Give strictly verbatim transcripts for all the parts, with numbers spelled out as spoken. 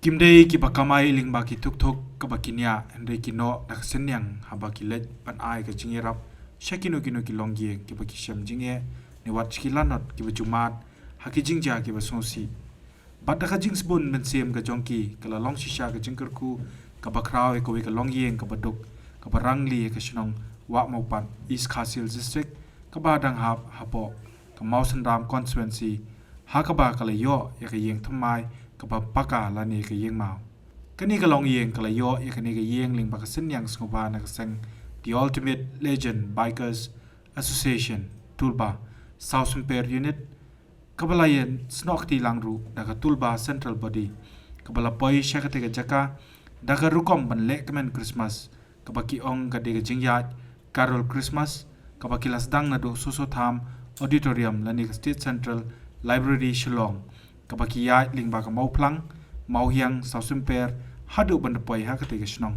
Kim dei kiba kamai lyngba ki thuk thuk kaba ki niah, hynrei ki noh da ka synñiang haba ki leit ban ai ka jingïarap sha kino kino ki longïing kiba ki shem jingeh, ne wat sha ki lanot kiba ju mad ha ki jingjia kiba sngewsih. Bad da ka jingsbun mynsiem ka jong ki, ka la long shisha ka jingkyrkhu kaba khraw ïa kawei ka longïing kaba duk, kaba rangli ïa ka shnong Wahmawpat, East Khasi Hills District, kaba dang hap hapoh ka Mawsynram Constituency, ha kaba ka la ïoh ïa ka ïing thymmai kaba paka lane ka ïing maw. Kane ka longïing ka la ïoh ïa kane ka ïing lyngba ka synñiang sngewbha na ka seng The Ultimate Legend Bikers Association, Tulba, Saw Symper Unit, kaba la ïeng snoh kti lang ruh da ka Tulba Central Body, kaba la poi sha katei ka jaka da ka rukom ban leh kmen Christmas, kaba ki ong ka dei ka jingïaid Carol Christmas, kaba ki la sdang naduh Soso Tham Auditorium lane ka State Central Library Shillong, kaba ki ïaid lyngba ka Mawphlang, Mawhiang, Saw Symper, haduh ban da poi ha katei ka shnong.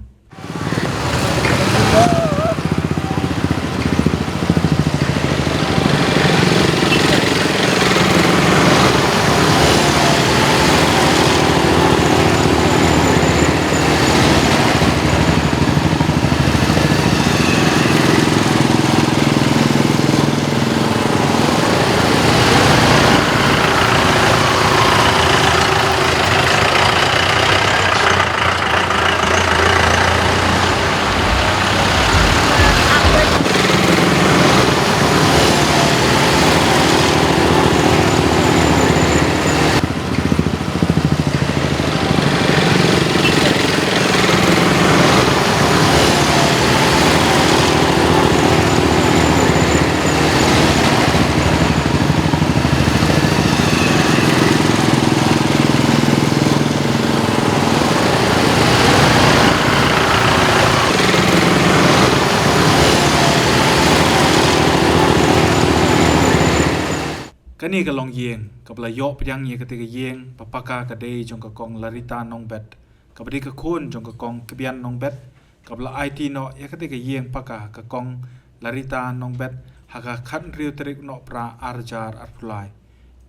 Kane ka longïing kaba la ïoh pdiang ïa katei ka ïing ba paka ka dei jong ka Kong Larita Nongbet, kaba dei ka khun jong ka Kong Kbian Nongbet, kaba la aiti noh ïa katei ka ïing paka ha ka Kong Larita Nongbet ha ka khathynriew tarik u Nohprah ar hajar arphew lai,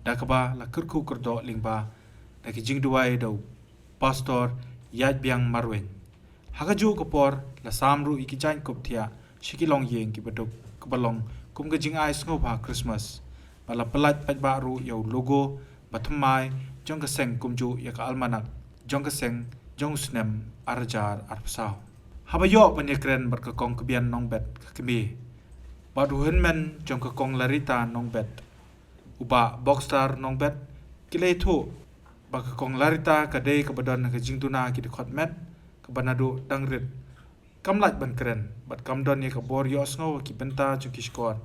da kaba la kyrkhu kyrdoh lyngba da ki jingduwai da u Pastor Ïaidbiang Marwein. Ha kajuh ka por la sam ruh ïa ki jaiñkup thiah sha ki longïing kiba duk, kaba long kum ka jingai sngewbha Christmas. Bad la pyllait paidbah ruh ïa u logo ba thymmai jong ka seng kumjuh ïa ka almanak jong ka seng jong u snem ar hajar arphew saw. Haba ïoh ban ïakren bad ka Kong Kbian Nongbet ka kmie bad u hynmen jong ka Kong Larita Nongbet, u Bah Bokstar Nongbet, ki la ïathuh ba ka Kong Larita ka dei kaba don ha ka jingduna ki dkhot met, kaba naduh dang rit kam lah ban kren bad kam don ïa ka bor ïohsngew ha ki bynta jong ki shkor.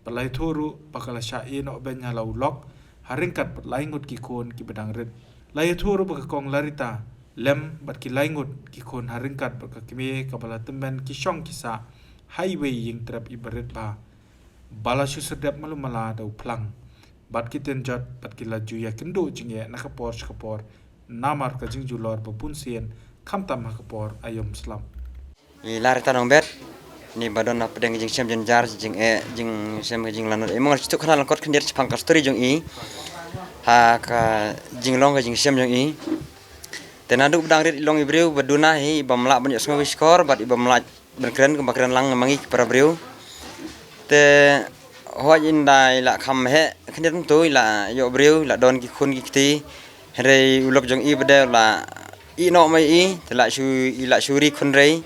Bad la ïathuh ruh ba ka la shah ïeh noh beiñ ha la u lok ha ryngkat bad lai ngut ki khun kiba dang rit. La ïathuh ruh ba ka Kong Larita lem bad ki lai ngut ki khun ha ryngkat bad ka kmie kaba la tymmen ki shong ki sah ha iwei i ïing trep iba rit bha, ba la shu serdep malu mala da u phlang bad ki tynjot bad ki la ju ïakynduh jingeh na ka por sha ka por namar ka jingjulor ba bun sien, khamtam ha ka por aïom slap. I Larita Nongbet, ni ba don hapdeng ka jingshem jynjar, jingeh, jingshem ka jinglanot. I mong ar shu tuh khana lyngkot khyndiat shaphang ka story jong i ha ka jinglong ka jingshem jong i. Te naduh ba dang rit i long i briew ba duna hi, i bym lah ban ïohsngew ki shkor bad i bym lah ban kren kumba kren lang ma ngi ki para briew. Te hooid, ynda i la kham heh khyndiat kumto, i la ïoh briew, i la don ki khun ki kti. Hynrei u lok jong i ba dei u la ïeh noh ma i, te la shu, i la shu ri khun rei,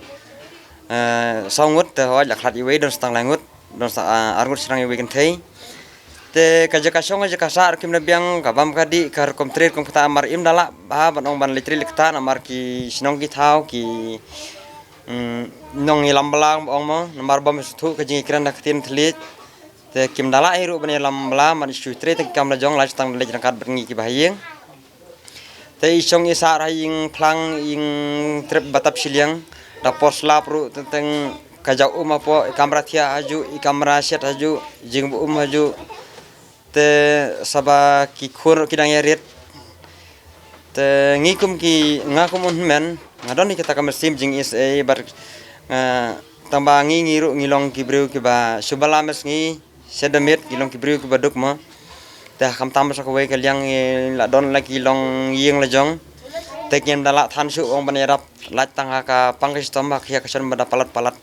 eh, saw ngut, te hooid la khlad iwei, don sa tang lai ngut, don sa, ah, ar ngut shynrang iwei kynthei. Te ka jaka shong ka jaka sah ruh kim da biang, ka bam ka dih ka rukom trei rukom ktah, namar im da lah bha ban ong ban leit trei leit ktah namar ki shnong ki thaw ki, mm, nongïalam bala ong mo, namar bym sngewthuh ka jingïakren da ka ktien thylliej. Te kim da lah hi ruh ban ïalam bala, namar shu trei tang ki kam la jong, la shu tang leit ryngkat bad ngi kiba ha ïing. Te i shong i sah ha ïing phlang, ïing trep ba tap shiliang, da por slap ruh teng teng ka jaw um hapoh, i kamra thiah hajuh, i kamra shet hajuh, jingba um hajuh. Te saba ki khun ruh ki dang ïarit. Te ngi kum ki, nga kum un hynmen, nga don hi kata ka mynsiem jingïeit, bad nga, tang ba ngi, ngi ruh ngi long ki briew kiba shu ba la mes ngi, shet da miet, ngi long ki briew kiba duk mo. Te khamtam sa kawei ka liang, i la don la ki longïing la jong. Te ngim da lah than shuh ong ban ïarap lait tang ha ka pang ka shitom ha ka shon ba da palat palat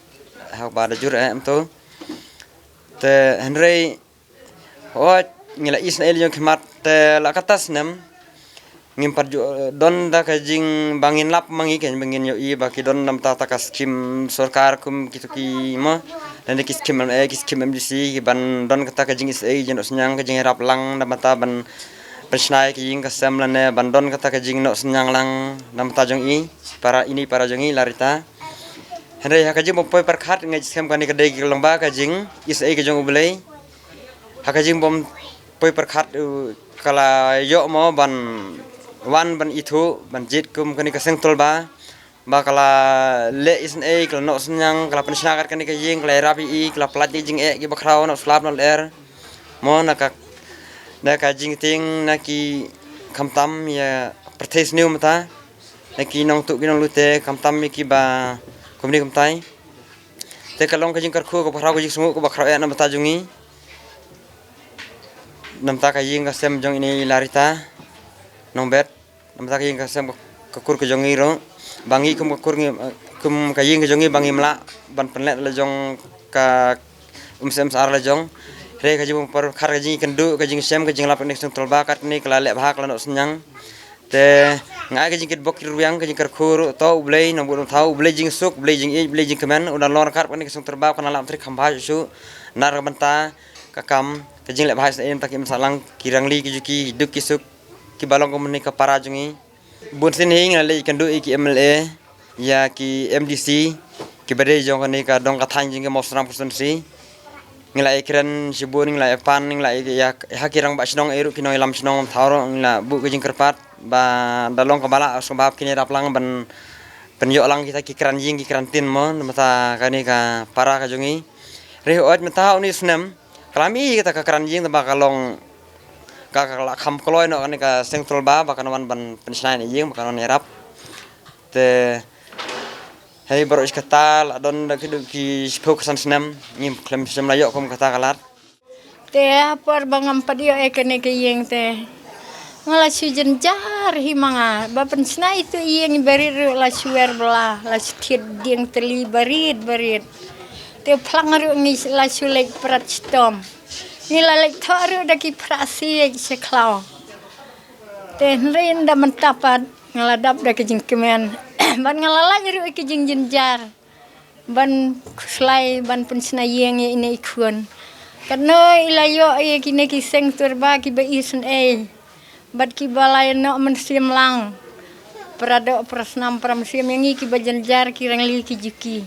ha ba da jur eh em to. Te hynrei hooid ngi la isynei lei jong khmat te la katta snem ngim pat ju don da ka jing ba ngin lap ma ngi kein ba ngin ïohi ba ki don namta ta ka skim sorkar kum kitu ki ma lane ki skim M L A ki skim M D C ki ban don kata ka jing isynei jing noh synñiang ka jing ïarap lang namta ban pynshna ïa ka ïing ka sem lane ban don kata ka jing noh synñiang lang namta jong i para ini para jong i la rita. Hynrei ha ka jing bym poi pyrkhat ngi skhem kane ka dei ka long ba ka jing isynei ka jong U Blei. Ha ka jing bym poi pyrkhat ka la ïoh mo ban wan ban ithuh ban jied kum kane ka seng Tolba ba ka la leh isynei ka la noh synñiang ka la pynshna kat kane ka ïing ka la ïarap ïa i ka la pynlait ïa ka jingeh ki bakhraw noh slap noh lyer mo na ka na ka jingtieng na ki khamtam ïa pyrthei sniew mynta na ki nongtuh ki nonglut te khamtam ïa ki ba kumne kumtai. Te ka long ka jingkyrkhu ka bakhraw ka jingsngew ka bakhraw eh namta jong ngi. Namta ka ïing ka sem jong ine i la rita nongbet namta ka ïing ka sem ka kur ka jong ngi ruh ba ngi kum ka kur ngi kum ka ïing ka jong ngi ba ngim lah ban pynleh la jong ka um sem sar la jong. Hynrei ka jingpyrkhat ka jingkynduh ka jingsem ka jinglap ka jingtolba katne ka la leh bha ka la noh synñiang. Te nga ai ka jingkitbok kitrwiang ka jingkyrkhu ruh to U Blei nongbud nongthaw U Blei jingsuk U Blei jingïeit U Blei jingkmen u nang long ryngkat kane ka seng Tolba ka nang lah ban trei kham bha shuh shuh. Nar ka bynta ka kam ka jingleh bha shisien ta ki im sahlang ki rangli ki juki duk ki suk ki ba long kumne ka para jong ngi. Bun sien hi nga la leit kynduh ïa ki M L A ïa ki M D C ki ba dei jong kane ka dong ka thaiñ jong ki Mawsynram constituency. Ngi la ïakren shibun ngi la ïapan ngi la ïa ha ki rangbah shnong ei ruh ki nongïalam shnong thaw ruh ngi la buh ka jingkyrpad ba da long kaba lah sngewbha kine rap lang ban pynïoh lang kita ki kran ïing ki kran tin mo namta kane ka para ka jong ngi. Hynrei hooid mynta une u snem ka la mih kata ka kran ïing tang ba ka long ka ka la kham kloi noh kane ka seng Tolba ba kan wan ban pynshna ïing ba kan wan ïarap. Te hei baroh shi katta la don da ki duk ki shiphew ka san snem ngim khlem snem la ïoh kum kata ka lad. Te ha por ba ngam pat ïoh ïa kane ka ïing te nga la shu jynjar hi ma nga ba pynshna ïa tu ïing barit ruh la shu wer bla la shu thied dieng tylli barit barit. Te phlang ruh ngi la shu leit prat shitom ngi la leit thoh ruh da ki phrah siej sha khlaw. Te hynrei ynda mynta pat nga la dap da ka jingkmen bad nga la lait ruh ïa ka jingjynjar ban khuslai ban pynshna ïing ïa ine i khun. Katno i la ïoh ïa kine ki seng Tolba ki ba isynei bad ki ba la ïa noh mynsiem lang. Para doh para snam para mynsiem ïa ngi ki ba jynjar ki rangli ki juki.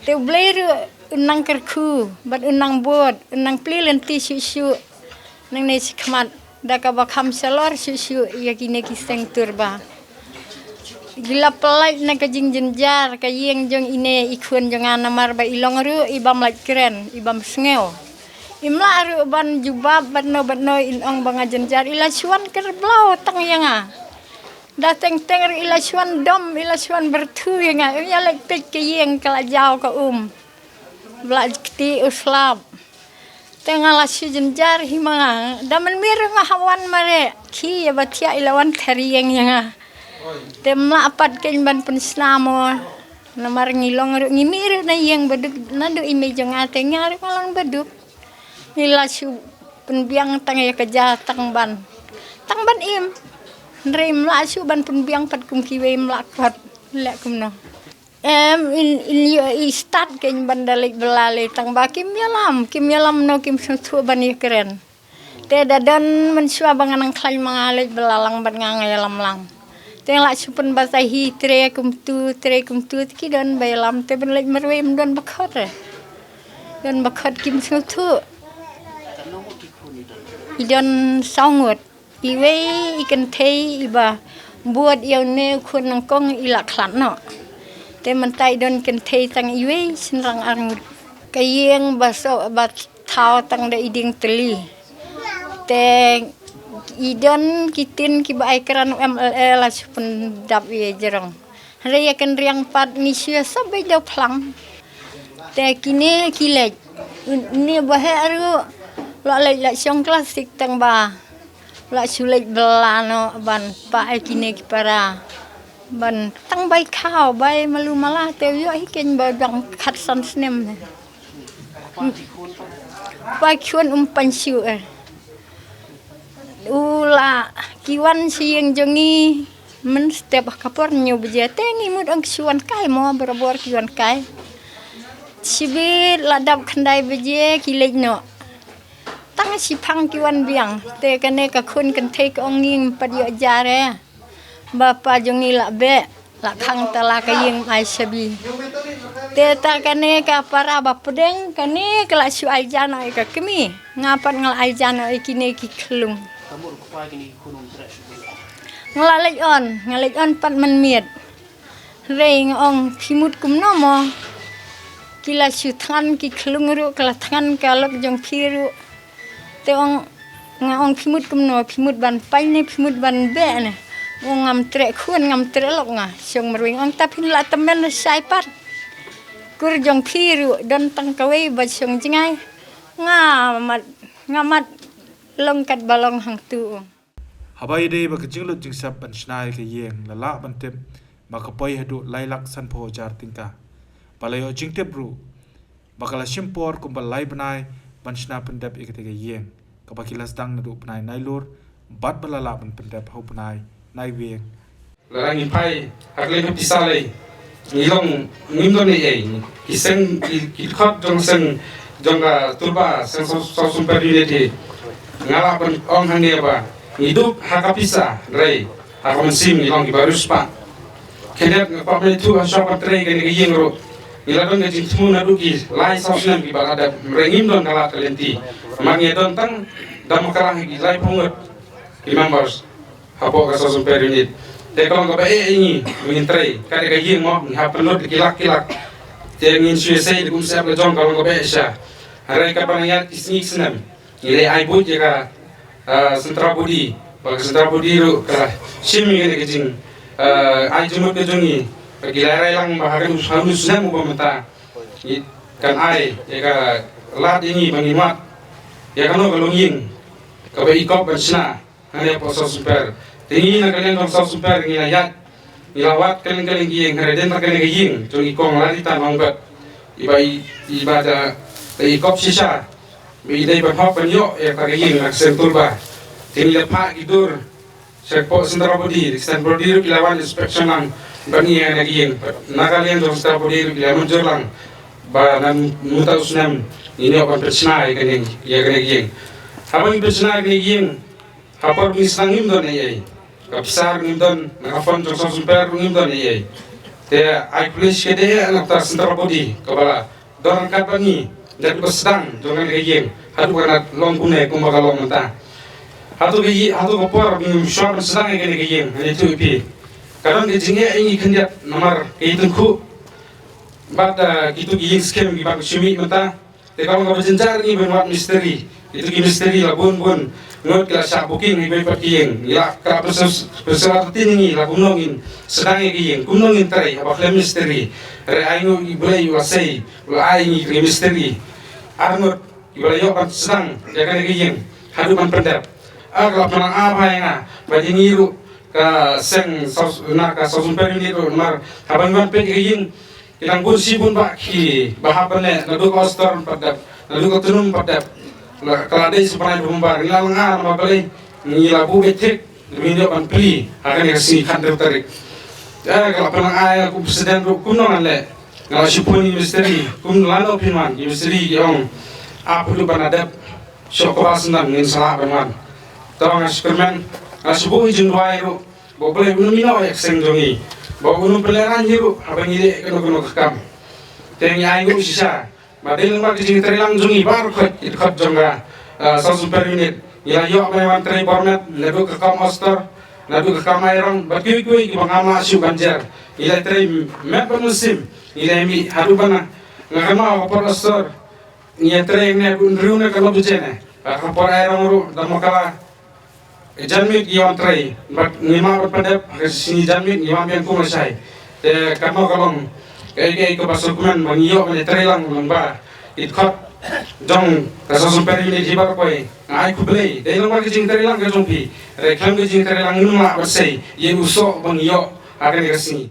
Te U Blei ruh u nang kyrkhu bad u nang bud u nang plie lynti shuh shuh. Nangne shakhmat da kaba kham shalor shuh shuh ïa kine ki seng Tolba. Ki la pynlait na ka jingjynjar ka ïing jong ine i khun jong nga namar ba i long ruh i bym lait kren i bym sngew. Im lah ruh ban jubab bad no bad no in ong ba nga jynjar i la shu wan kyrpad tang ïa nga. Da teng teng ruh i la shu wan dom i la shu wan byrthu ïa nga. Ïa leit peit ka ïing ka la jaw ka um. Ba la kti u slap. Te nga la shu jynjar hi ma nga da mynmiet ruh nga hap wan mareh ki ïa ba thiah i la wan thariang ïa nga. Te mla pat kein ban pynshna mo namar ngi long ruh ngi mih ruh na ïing ba duk naduh i mei jong nga te nga ruh nga long ba duk. Ngi la shu pynbiang tang ïa ka ja tang ban tang ban im. Hynrei mla shu ban pynbiang pat kum kiwei mla kwat leh kumno. Em in in ïoh i stad kein ban da leit bela lei tang ba kim ïalam kim ïalam no kim sngewthuh ban ïakren. Te da don mynshuwa ba nga nang khlaiñ ma nga leit bela lang bad nga nga ïalam lang. Te nga la shu pynbatai hi tre kumtu tre kumtu te ki don ba ïalam te ban leit marwei ym don ba khot re. Don ba khot kim sngewthuh. I don saw ngut. Iwei i kynthei iba bud ïa une u khun nyngkong i la khlad noh. Te mynta i don kynthei tang iwei shynrang arngut. Ka ïing ba soh ba thaw tang da i dieng tylli. Te i don ki tin kiba ai kren u M L A la shu pyndap ïa jrong. Hynrei ïa kynriang pat ngi shu ïa sop beit da u phlang. Te kine ki leit une ba heh ruh la leit la shong klasik tang ba la shu leit bela noh ban pah ïa kine ki para. Ban tang bai khaw, bai malu mala te u ïoh hi keiñ ba dang khatsan snem ne. Bai khun um pan shu eh. U la ki wan sha ïing jong ngi mynstep ha ka por hynñiew baje te ngi mut ong ki shu wan kai mo, barabor ki wan kai. Shibit la dap khyndai baje ki leit noh. Tang shiphang ki wan biang te kane ka khun kynthei ka ong ngim pat ïoh jar eh. Ba pa jong ngi la beh, la khang tala ka ïing ai shabi. Te ta kane ka para ba pdeng kane ka la shu ai jan oi ka kmie. Nga pat nga la ai jan oi kine ki khlung. Nga la leit on, nga leit on pat mynmiet. Hynrei nga ong phi mut kumno mo. Ki la shu thngan ki khlung ruh, ka la thngan ka lok jong phi ruh. Te ong nga ong phi mut kumno, phi mut ban pain ne phi mut ban beh ne. Ong ngam treh khun, ngam treh lok nga. Shong marwei ong ta phin la tymmen shai pat. Kur jong phi ruh don tang kawei ba shong jngai. Nga mat, nga mat long kat ba long hangtu ong. Haba ïadei ba ka jinglut jingsep ban shna ïa ka ïing la lah ban tip ba ka poi haduh lai lak sanphew hajar tyngka. Ba la ïoh jingtip ruh ba ka la shim por kumba lai bnai ban shna pyndep ïa kata ka ïing kaba ki la sdang naduh bnai Nailur bad ba la lah ban pyndep ha u bnai Naiwieng. Lada ngi phai ha ka liang ka pisa lei ngi long ngim don ei ei. Ki seng ki, ki dkhot jong seng jong ka Turba, seng South Sumper Unit hi. Nga lah ban ong hangne ba ngi duk ha ka pisa, hynrei ha ka mynsiem ngi long kiba riewspah. Khyndiat nga kwah ban ïathuh ha shwa ban trei kane ka ïing ruh. Ngi la don ka jingthmu naduh ki lai saw snem kiba la dep, hynrei ngim don ka lad ka lynti. Namar ngi don tang da ma ka la ki laiphew ngut ki members hapoh ka South Sumper Unit. Te ka long kaba eh ïa ngi ba ngin trei, ka dei ka ïing mo, ngi hap pynlut ki lak ki lak. Te ngin shu ïasei da ka umsyep la jong, ka long kaba eh shisha. Hynrei katba nang ïaid ki sngi ki snem ngi leit ai buit ïa ka, ah, central body, ba ka central body ruh ka la shim ïa kane ka jing, ah, ai jingmut ka jong ngi. Ba ki la rai lang ba ha kane u snem uba mynta ngi kan ai ïa ka lad ïa ngi ba ngin wad ïa kano ka longïing kaba i kop ban shna hangne hapoh South Sumper. Te ngi na ka liang jong South Sumper ngi la ïaid, ngi la wad kylleng kylleng ki ïing, hynrei dei na kane ka ïing jong i Kong Laritan Nongbet, iba i, iba da, da i kop shisha ba i dei ban hok ban ïoh ïa kata ka ïing na ka seng Turba. Te ngi la phah ki dur sha ka central body, central body ruh ki la wan inspection lang bad ngi ïa kane ka ïing. Na ka liang jong central body ruh ki la mynjur lang ba na mynta u snem ngin ïoh ban pynshna ïa kane, ïa kane ka ïing. Haba ngi pynshna ïa kane ka ïing, ha por ba ngi sdang ngim don ei ei. Ka pisa ruh ngim don, na ka fund jong South Sumper ruh ngim don ei ei. Te ai khublei shikatdei ïa kata ka central body kaba la don ryngkat bad ngi naduh ba sdang jong kane ka ïing haduh ba ka la long kumne kumba ka long mynta. Hato ka ïing, hato ka por ba ngim shwa ban sdang ïa kane ka ïing, ngan ïathuh ïa phi. Ka don ka jingeh ïa ngi khyndiat namar ka ïing tyngkhuh bad, ah, kito ki ïing skhem kiba ka shu mih mynta. Te ka long kaba jynjar ïa ngi ban wad mistri. Kito ki mistri la bun bun ngut ki la shah booking ha kiwei pat ki ïing. Ngi la, ka la pynsew, pynsew artatien ïa ngi la kumno ngin sdang ïa ki ïing, kumno ngin trei haba khlem mistri. Hynrei ai nguh ïa U Blei, U la sei, U la ai ïa ngi ki mistri ar ngut kiba la ïoh ban sdang ïa kane ka ïing haduh ban pyndep. Ah, ka la pynlang ah bha ïa nga bad ïa ngi ruh ka seng South, na ka South Sumper Unit ruh, namar haba ngi wan peit ïa ka ïing, ki dang bun shibun bah kiba hap ban leh, naduh ka ostor pat dep, naduh ka tnum pat dep. La, ka la dei shu ban ai bymbar. Ngi la lyngnga namar balei ngi la buh beit thik, ngin ïoh ban plie ha kane ka sngi khathynriew tarik. Eh, ka la pynlang ai ïa u president ruh kumno ngan leh. Nga la shu phone ïa ki mistri, kumno lano phin wan, ki mistri ki ong ap haduh ban da dep, shuh kaba snem ngin sa lah ban wan. Te nga shu kyrmen, nga shu buh ïa ki jingduwai ruh ba U Blei un ym ïehnoh ïa ka seng jong ngi, ba un ym pynlehraiñ hi ruh haba ngi leh kano kano ka kam. Te ngi ai nguh shisha ba dei lyngba ka jingtreilang jong ngi baroh khoit, ki dkhot jong ka, ah, South Sumper Unit, ngi la ïoh ban wan trei bor met naduh ka kam ostor, naduh ka kam airong bad kiwei kiwei kiba ngam lah shuh ban jer. Ngi la trei met bad mynsiem, ngi la mih haduh ban, nga kynmaw ha ka por ostor ngi la trei ne haduh hynriew ne katno baje ne, bad ha ka por airong ruh da ma ka la janmiet ngi wan trei, bad ngi mad ban pyndep ha ka sngi janmiet ngi wan biang kum lashai. Te kano ka long kaei kaei kaba sngewkmen ba ngi ïoh ban ïatrei lang lyngba ki dkhot jong ka South Sumper Unit hi baroh kawei. Nga ai khublei, dei lyngba ka jingtrei lang ka jong phi, hynrei khlem ka jingtrei lang ngim lah ban sei ïa u soh ba ngi ïoh ha kane ka sngi.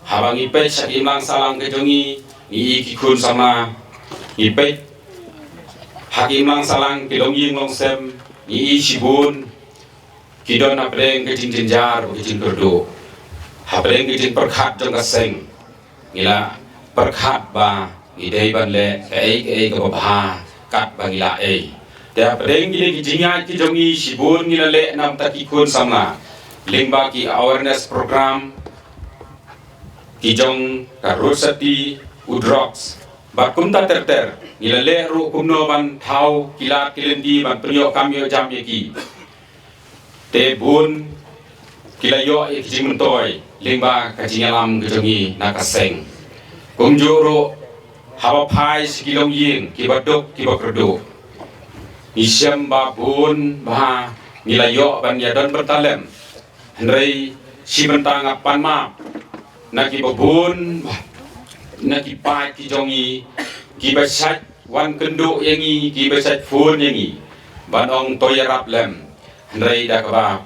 Haba ngi peit sha ki imlang sahlang ka jong ngi, ngi i ki khun samla, ngi peit ha ki imlang sahlang ki longïing longsem, ngi i shibun ki don hapdeng ka jingjynjar bad ka jingkyrduh, hapdeng ka jingpyrkhat jong ka seng. Ngi la pyrkhat ba ngi dei ban leh kaei kaei kaba bha katba ngi la ei. Te hapdeng kine ki jingïaid ki jong ngi shibun ngi la leh namar ki khun samla lyngba ki awareness program, ki jong ka road safety, u drugs, bad kumta ter ter. Ngi la leh ruh kumno ban thaw ki lad ki lynti ban pynïoh kam ïoh jam ïa ki. Te bun ki la ïoh ïa ki jingmyntoi lyngba ka jingïalam ka jong ngi na ka seng. Kumjuh ruh haba phai sha ki longïing kiba duk kiba kyrduh, ngi shem ba bun bha ngi la ïoh ban ïadon bynta lem. Hynrei shi bynta nga pan map na kiba bun, na ki paid ki jong ngi kiba shait wan kynduh ïa ngi, kiba shait phone ïa ngi ban ong to ïarap lem. Hynrei da kaba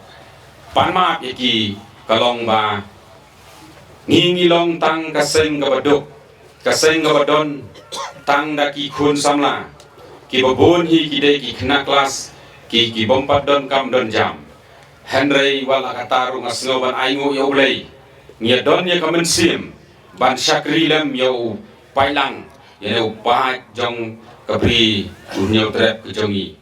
pan map ïa ki ka long ba ngi ngi long tang ka seng kaba duk, ka seng kaba don tang da ki khun samla kiba bun hi ki dei ki khynnah klas, ki ki bym pat don kam don jam. Hynrei wat la katta ruh nga sngew ban ainguh ïa U Blei, ngi ïadon ïa ka mynsiem ban shakri lem ïa u paidlang, ïa u paid jong ka Bri u Hynñiewtrep ka jong ngi.